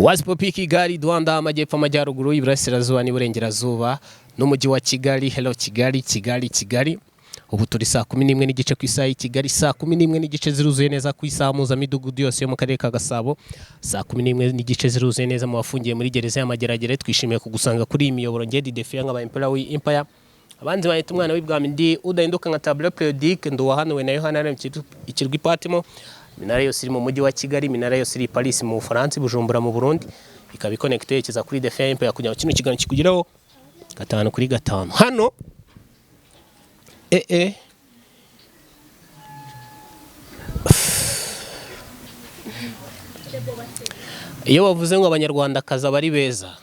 Wasipopi Kigali, Rwanda, Amajyepfo, Amajyaruguru, Iburasirazuba n'Iburengerazuba n'Umujyi wa Kigali. Hello Kigali, Kigali, Kigali. Ubu turi 11:30 ku isaha y'i Kigali, 11:30 ziruzuye neza ku isaha mpuzamidugudu yose yo mu karere ka Gasabo, 11:30 ziruzuye neza mu bafungiye muri gereza y'Amageragere. Twishimiye kugusanga kuri iyi miyoboro. Ngedi Defiya nk'aba Impera w'i Empire, abanzi bahita umwana w'ibwami, ndi udahinduka nka tableau périodique, ndi uwahanuwe na Yohana ikirwa Ipatimo. Iminara yose iri mu mujyi wa Kigali, iminara yose iri i Paris mu Bufaransa, i Bujumbura mu Burundi, ikaba ikonekite yerekeza kuri Defiya Empire kugira ngo kino kiganiro kikugeraho gatanu kuri gatanu. Hano iyo bavuze ngo Abanyarwandakazi aba ari beza,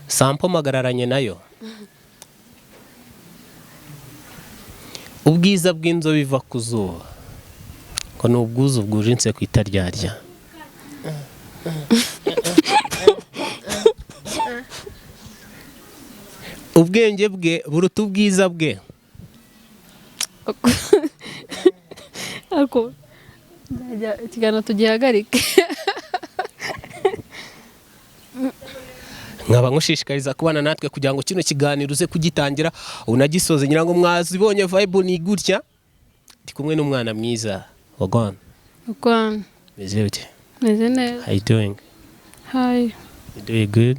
sampo mpagararanye nayo. Ubwiza bw'inzobe iva ku zuba ngo ni ubwuzu bwuje inseko itaryarya. Ubwenge bwe buruta ubwiza bwe. Ariko nzajya ikiganiro tugihagarike. Nkaba nkushishikariza kubana natwe kugira ngo kino kiganiro uze kugitangira unagisoze. Ngira ngo mwazibonye, vibe ni gutya. Ndi kumwe n'umwana mwiza wa Rwanda. Rwanda. Meze bite? Meze neza. How you doing? Hi. You doing good?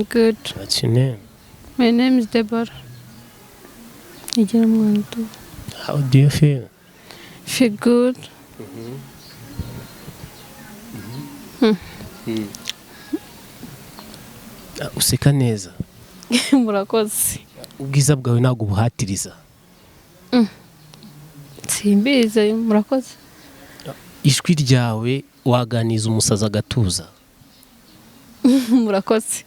Good. What's your name? My name is Deborah. Igira umwana. How do you feel? Feel good. Ah, useka neza. Murakoze. Ubwiza bwawe ntabwo ubuhatiriza. Simbizi, murakoze. Ijwi ryawe waganiza umusazi agatuza. Murakoze.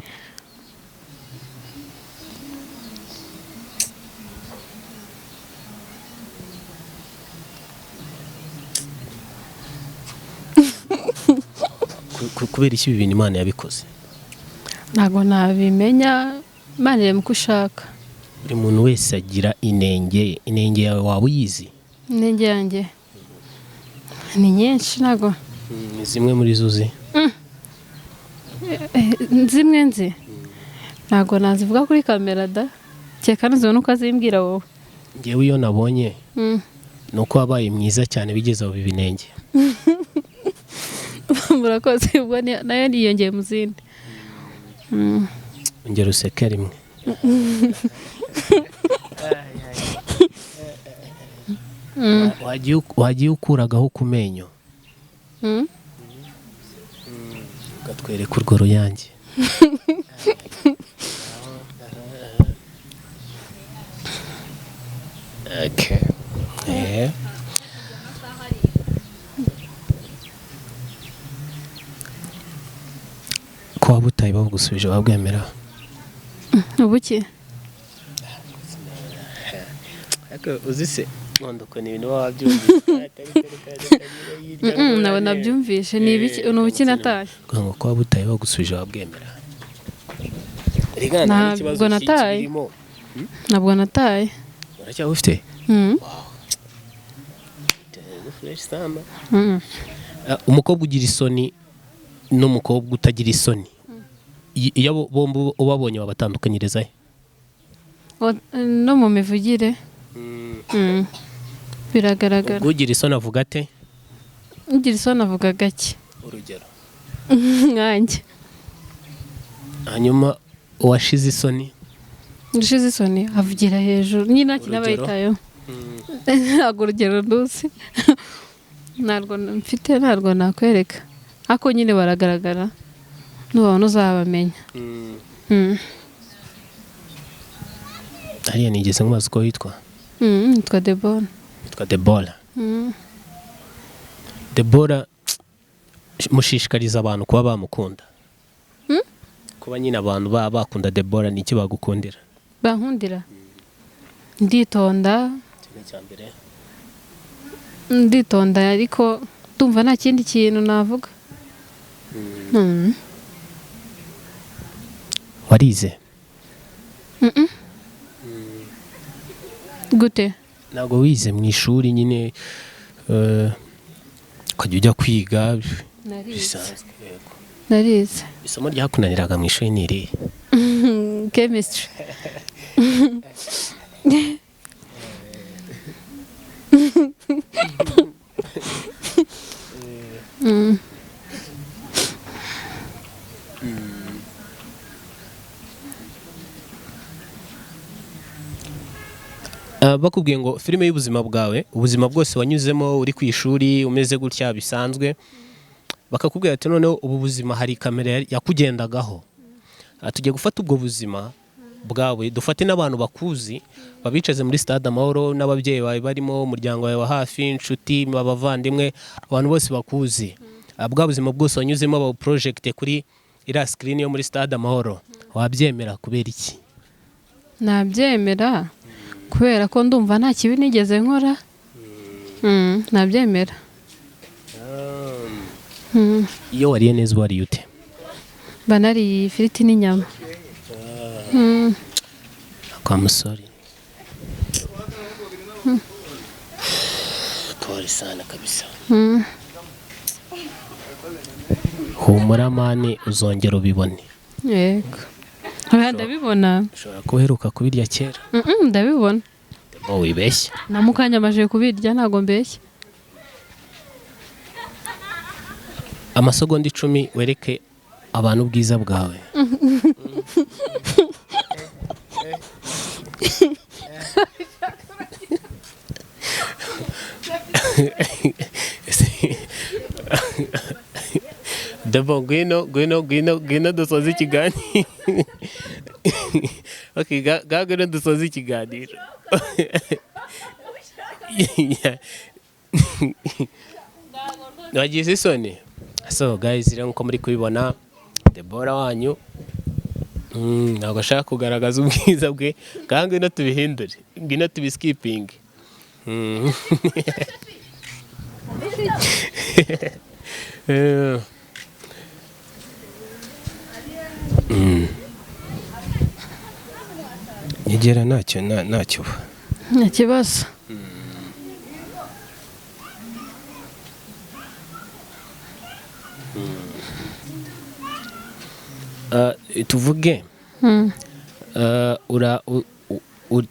Kubera iki ibi bintu Imana yabikoze? Ntabwo nabimenya, Imana irema uko ushaka. Buri muntu wese agira inenge ye. Inenge yawe waba uyizi? Intege yanjye ni nyinshi, ntabwo Ni zimwe muri zo uzi? Zimwe nzi ntabwo nazivuga kuri kamera da, kereka nuzibona uko azimbwira wowe. Ngewe iyo nabonye ni uko wabaye mwiza cyane bigeze aho biba inenge. Murakoze, ubwo nayo niyongeye mu zindi. Ongera useke rimwe. Wagiye ukuragaho ku menyo ukatwereka urwo ruyange. Okay. Ko waba utaye babugusubije wabwemera? Ubuki? Ariko uzi se nkunda ukuntu ibintu baba babyumvise. Nabo nabyumvishe, ni ibiki? Ni ubuki natashye. Ngo ko waba utaye bagusubije wabwemera? Ntabwo nataye. Ntabwo nataye. Uracyabufite? Mm. Mm. Umukobwa ugira isoni n'umukobwa utagira isoni, iyo abo bombi ubabonye wabatandukanyiriza he? No mu mivugire. Biragaragara. Ubwo ugira isoni avuga ate? Ugira isoni avuga gake. Urugero? Nkanjye. Hanyuma uwashize isoni? Ushize isoni avugira hejuru nyine nta kintu aba Urugero? yitayeho. Ntabwo urugero nduzi, ntabwo mfite, ntabwo nakwereka, ariko nyine baragaragara, nubabona uzabamenya. Hariya nigeze nkubaza uko witwa. Nitwa Debora. Witwa Debora? Debora, mushishikariza abantu kuba bamukunda, kuba nyine abantu baba bakunda Debora, ni iki bagukundira? Bankundira nditonda. Kimwe cya mbere. Nditonda, ariko ndumva nta kindi kintu navuga. Warize? Mm-mm. Gute? Ntabwo wize mu ishuri nyine, ukajya ujya kwiga Narize. bisanzwe, yego. Narize. Isomo ryakunaniraga mu ishuri ni irihe? Chemistry. Bakubwiye ngo filime y'ubuzima bwawe, ubuzima bwose wanyuzemo uri ku ishuri umeze gutya bisanzwe, bakakubwira ati noneho ubu buzima hari kamera yakugendagaho. Tugiye gufata ubwo buzima bwawe, dufate n'abantu bakuzi babicaze muri Stade Amahoro, n'ababyeyi bawe barimo, umuryango wawe wa hafi, inshuti, abavandimwe, abantu bose bakuzi. Bwa buzima bwose wanyuzemo bawuprojecte kuri iriya screen yo muri Stade Amahoro, wabyemera kubera iki? Nabyemera kubera ko ndumva nta kibi nigeze nkora. Nabyemera. Iyo wariye neza uba wariye ute? Mba nariye ifiriti n'inyama. Kwa musore. Pole sana kabisa. Humura mani, uzongera ubibone. Yego. Oya, ndabibona. Ushobora kuba uheruka kubirya kera. Ndabibona. Bo wibeshya. Na mukanya amaze kubirya, ntago mbeshya. Amasegonda 10 wereke abantu ubwiza bwawe. Debo, ngwino, ngwino, ngwino, ngwino dusoze ikiganiro. Okay, ga ngwino dusoze ikiganiro. Wagize isoni? So guys, rero nkuko muri kubibona, Debora wanyu ntabwo ashaka kugaragaza ubwiza bwe, kandi ngwino tubihindure, ngwino tubiskipinge. Nyegera ntacyo ntacyo uba. Nta kibazo. Tuvuge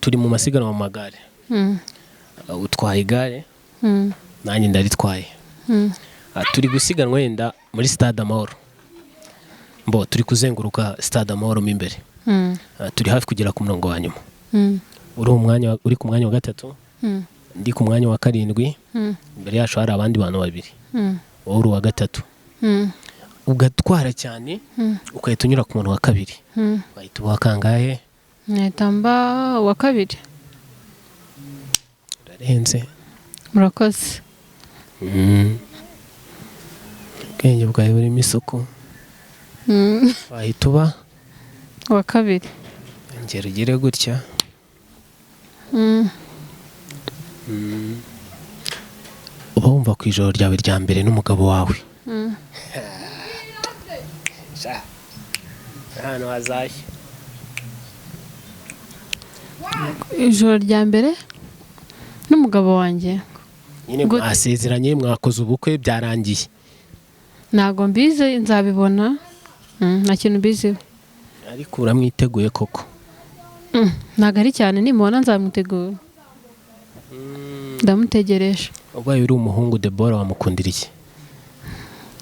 turi mu masiganwa mu magare. Utwaye igare, nanjye ndaritwaye. Turi gusiganwa wenda muri Stade Amahoro. Mbo turi kuzenguruka Stade Amahoro mo imbere. Turi hafi kugera ku murongo wa nyuma. Uri ku mwanya wa 3, ndi ku mwanya wa 7, imbere yacu hari abandi bantu babiri. Wowe uri uwa 3. Ugatwara cyane, ugahita unyura ku muntu wa 2. Wahita uba kangahe? Nahita mba uwa 2. Urarenze. Murakoze. Ubwenge bwawe burimo isuku. Wahita uba uwa 2. Ngera ugire gutya. Uba wumva ku ijoro ryawe rya mbere n'umugabo wawe. Ahantu hazashya. Ijoro rya mbere n'umugabo wanjye. Nyine mwasezeranye, mwakoze ubukwe, byarangiye. Ntago mbizi, nzabibona. Nta kintu mbiziho. Ariko uramwiteguye koko? Ntago ari cyane, nimubona nzamutegura. Ndamutegereje. Ubaye uri umuhungu Debora wamukundira iki?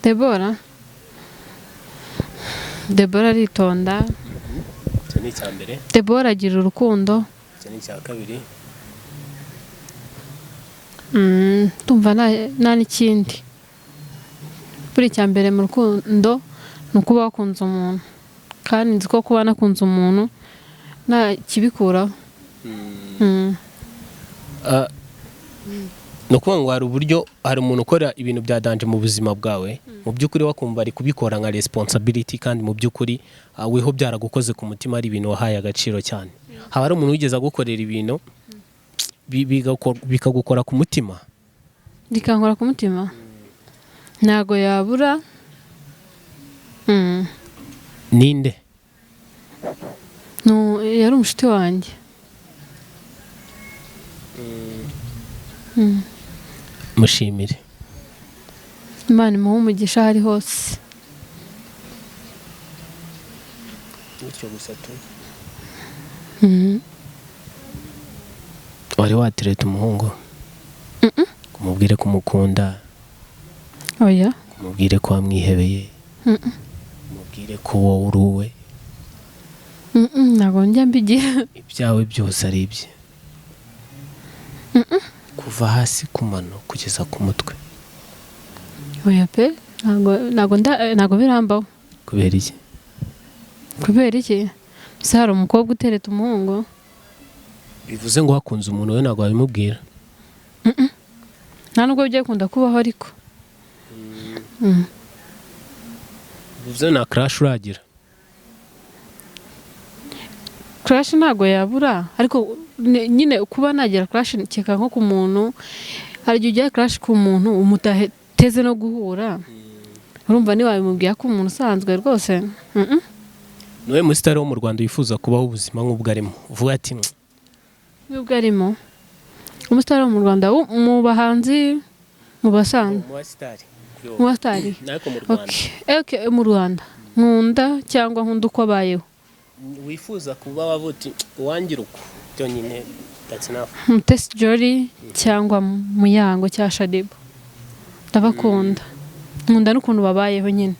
Debora? Debora aritonda. Icyo ni icya mbere. Debora agira urukundo. Icyo ni icya kabiri. Ndumva nta n'ikindi. Buri icya mbere mu rukundo ni ukuba wakunze umuntu. Kandi nzi ko kuba nakunze umuntu nta kibikuraho. Ni ukuvuga ngo hari uburyo hari umuntu ukora ibintu bya danger mu buzima bwawe, mu by'ukuri wakumva ari kubikora nka responsibility, kandi mu by'ukuri weho byaragukoze ku mutima, ari ibintu wahaye agaciro cyane. Haba hari umuntu wigeze agukorera ibintu bikagukora ku mutima? Bikankora ku mutima? Ntago yabura. Ninde? No, yari umushuti wanjye. Mushimire. Imana imuhe umugisha aho ari hose. gusa tu. Wari watereta umuhungu? Kumubwire ko umukunda? Oya. Kumubwire ko wamwihebeye? Kumubwire ko wowe uri uwe? Ntabwo njya mbigira. Ibyawe byose ari ibye. Kuva hasi ku mano kugeza ku mutwe. Oya pe, ntabwo birambaho. Kubera iki? Kubera iki? Se hari umukobwa utereta umuhungu? Bivuze ngo wakunze umuntu we ntabwo wabimubwira? Nta nubwo bijya bikunda kubaho ariko. Bivuze nta crush uragira? Crush ntabwo yabura, ariko nyine kuba nagira crush nkeka nko ku muntu, hari igihe ugira crush ku muntu umutateze no guhura. Urumva ntiwabimubwira ko umuntu usanzwe rwose. Niwe musitari wo mu Rwanda wifuza kubaho ubuzima nk'ubwo arimo, uvuga ati nk'ubwo arimo. Umusitari wo mu Rwanda, mu bahanzi, mu basanzwe, mu basitari mu Rwanda nkunda cyangwa nkunda uko abayeho, wifuza kuba wavuga uwangira uko byonyine, that's enough. Mutesi Jolly cyangwa Muyango cyangwa Shadiba, ndabakunda, nkunda n'ukuntu babayeho nyine.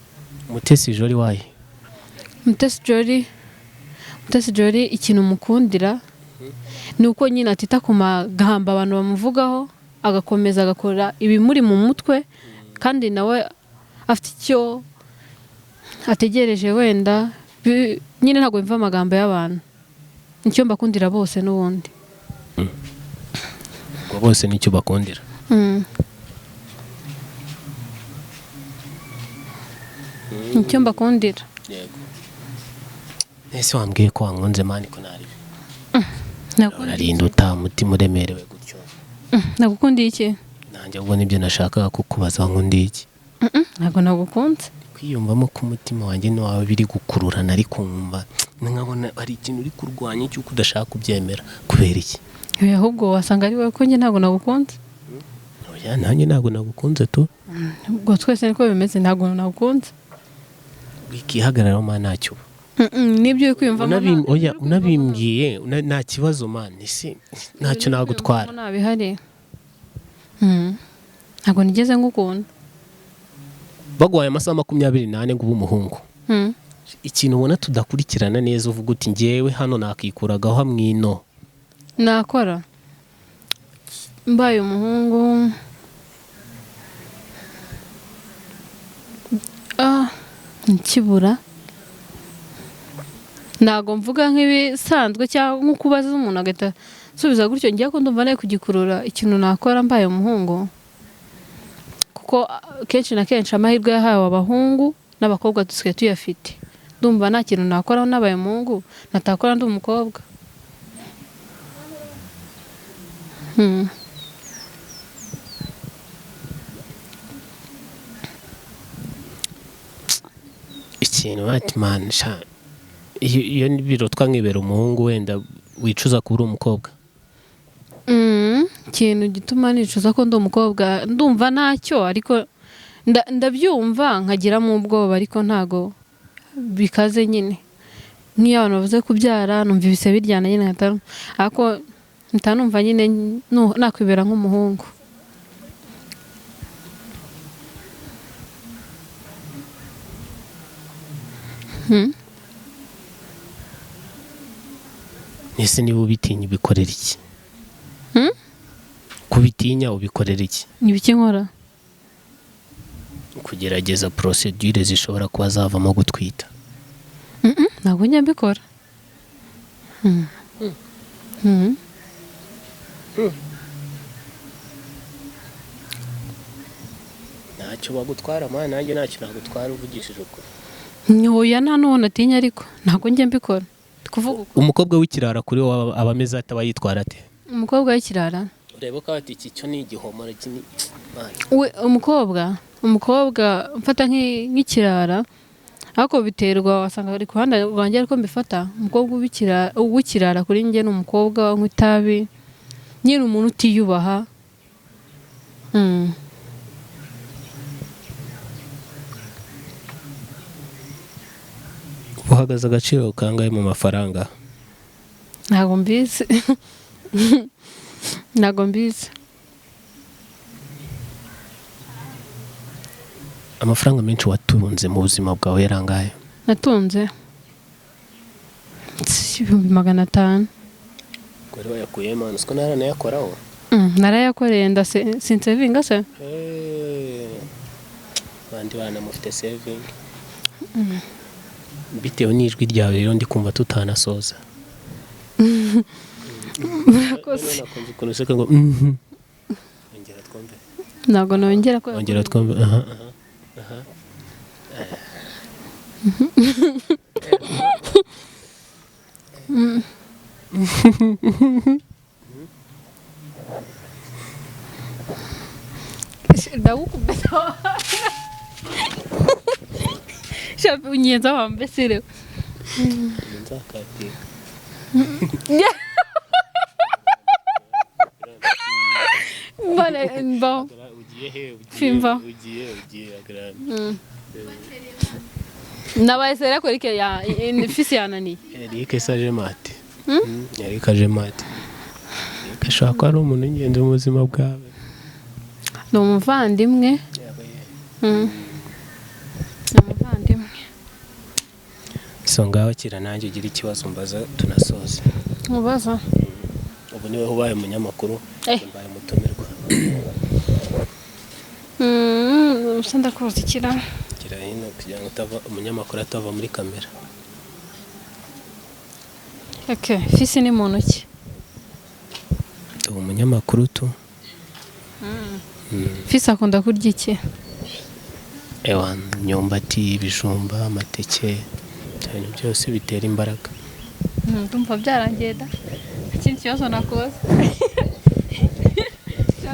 Mutesi Jolly wayi? Mutesi Jolly ikintu mukundira ni uko nyine atita ku magambo abantu bamuvugaho, agakomeza agakora ibimuri mu mutwe, kandi nawe afite icyo ategereje wenda nyine ntabwo yumva amagambo y'abantu. Nicyo mbakundira bose n'ubundi. Ubwo bose nicyo bakundira. Nicyo mbakundira. Yego. Ese wambwiye ko wankunze mani ko nari? Urarinda utamutima uremerewe gutyo. Nagukundiye iki? Nanjye ubwo nibyo nashakaga kukubaza, wankundiye iki? Ntabwo nagukunze. Kwiyumvamo ko umutima wanjye n'uwawe biri gukururana, ariko nkumva nkabona hari ikintu uri kurwanya cy'uko udashaka kubyemera. Kubera iki? Ahubwo wasanga ari wowe, ko njye ntabwo nagukunze. Oya, nanjye ntabwo nagukunze tu. Ubwo twese niko bimeze, ntabwo nagukunze. Wikihagararaho ma ntacyo. Nibyo uri kwiyumvamo. Oya, unabimbwiye nta kibazo man, ese ntacyo nagutwara. Ntabihari. Ntabwo nigeze ngukunda. Baguhaye amasaha 24 ngo ube umuhungu. Ikintu ubona tudakurikirana neza uvuga uti ngewe hano nakikuragaho hamwino. Nakora mbaye umuhungu. Nkibura ntabwo mvuga nk'ibisanzwe cyangwa nko kubaza umuntu agahita asubiza gutyo, ngiye ko ndumva nawe kugikurura ikintu nakora mbaye umuhungu, kuko kenshi na kenshi amahirwe yahawe abahungu n'abakobwa dusigaye tuyafite. Ndumva nta kintu nakora nabaye umuhungu natakora ndi umukobwa. Ikintu ati man sha, iyo birotwa nkibera umuhungu wenda wicuza kuba uri umukobwa. Ikintu gituma nicuza ko ndi umukobwa ndumva ntacyo, ariko ndabyumva nkagiramo ubwoba, ariko ntago bikaze nyine. Nk'iyo abantu bavuze kubyara numva ibise biryana nyine, ariko ntanumva nyine nakwibera nk'umuhungu. Ese niba ubitinya ubikorera iki? Kubitinya ubikorera iki? Ibiki nkora? Kugerageza procedure zishobora kuba zavamo gutwita. Ntabwo njya mbikora. Ntacyo bagutwara mwana, nanjye ntacyo nagutwara uvugishije ukuri. Oya, nta n'uwo natinya, ariko ntabwo njya mbikora. Kuvuga umukobwa w'ikirara kuri wowe aba ameze ate, aba yitwara ate? Umukobwa w'ikirara ureba ko ati iki cyo ni igihomora iki ni we, umukobwa mfata nk'ikirara, ariko biterwa, wasanga ari ku ruhande rwanjye, ariko mbifata umukobwa w'ikirara kuri njye ni umukobwa unywa itabi, nyine umuntu utiyubaha. Uhagaze agaciro kangahe mu mafaranga? Ntabwo mbizi. Ntabwo mbizi. Amafaranga menshi watunze mu buzima bwawe yarangaye? Natunze 500,000. Wari wayakuye mani, siko naranayakoraho. Narayakoreye ndase sinsevinga se. Abandi bana mufite saving. Bitewe n'ijwi ryawe rero ndi kumva tutanasoza. Murakoze. Nakunze ukuntu useka ngo mhm. Ongera twumve. Ntabwo nongera ko. Ongera twumve. Aha aha. Aha. Ndagukubita. Shafi unyenza wambesire. Nzakatira. Mbone mbo. Ugiye he? Fimba. Ugiye ugiye agrana. Nabaye sera kwereke ya fisi yananiye. Eric Sajemate. Eric Ajemate. Eric ashobora kuba ari umuntu w'ingenzi mu buzima bwawe. Ni umuvandimwe. Ni umuvandimwe. So ngaho kira nanjye ugira ikibazo mbaza tunasoze. Mubaza. Ubu niwe ubaye umunyamakuru, mbaye umutumirwa. Usa ndakuzi kira. Kira hino kugira ngo utava umunyamakuru atava muri kamera. Okay, fisi ni muntu ki? Ubu umunyamakuru tu. Fisi akunda kurya iki? Ewa, imyumbati, ibijumba, amateke, ibintu byose bitera imbaraga. Ndumva byarangiye da. Ikindi kibazo nakubaza.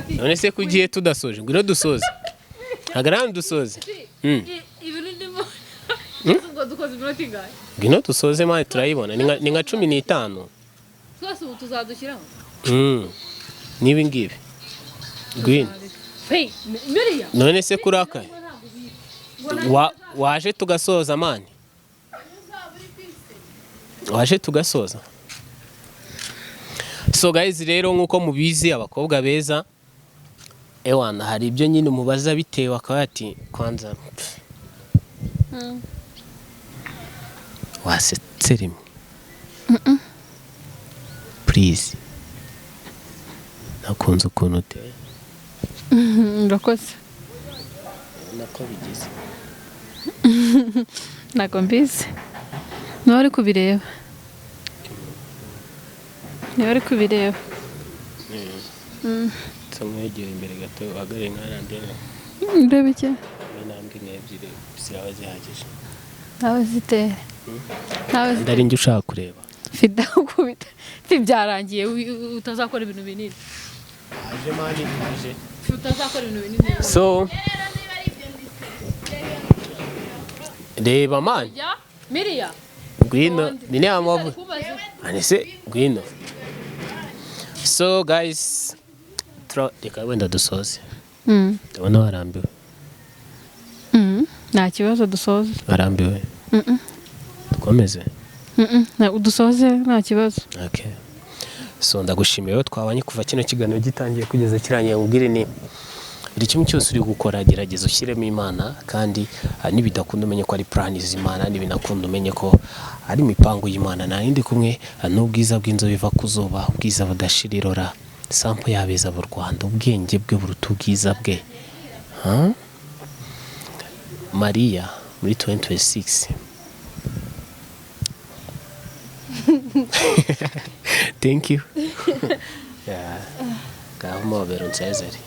None se ko ugiye tudasoje, ngwino dusoze. Hagarara dusoze. Ibintu ndimo. Ubwo dukoze iminota ingahe? Ngwino dusoze mani turayibona. Ni nka 15. Twese ubu tuzadushyiraho. Nibi ngibi. Ngwino. Hey, Miriya. None se kurakaye? Waje tugasoza mani. Waje tugasoza. So guys rero nkuko mubizi abakobwa beza ewana hari ibyo nyine umubaza bitewe akaba ati kwanza wasetse rimwe. Please. Nakunze ukuntu uteye. Urakoze. Nako bigize. Ntabwo mbizi. Niba uri kubireba. Niba uri kubireba. Nsa nkwegera imbere gato uhagarare nka randene. Ndebe iki? Intambwe nk'ebyiri ziraba zihagije. Nawe zitere. Nawe zitere. Ndari njye ushaka kureba. Fida ukubita. Byarangiye utazakora ibintu binini. Aje mani aje. Utazakora ibintu binini. So reba mani. Miriya. Ngwino ni ne amavu. Anise ngwino. So guys reka wenda dusoze. Ndabona warambiwe. Nta kibazo dusoze. Warambiwe. Dukomeze. Dusoze nta kibazo. Okay. So ndagushimiye rero twabanye kuva kino kiganiro gitangiye kugeza kirangiye, nkubwire ni buri kimwe cyose uri gukora gerageza ushyiremo Imana, kandi nibidakunda umenye ko ari plan z'Imana, nibinakunda umenye ko ari imipango y'Imana. Nta yindi kumwe n'ubwiza bw'inzobe iva ku zuba, ubwiza budashira irora, sample yabeza mu Rwanda, ubwenge bwe buruta ubwiza bwe. Maria muri 2026. Thank you. Yeah. Ngaho mobero nsezere.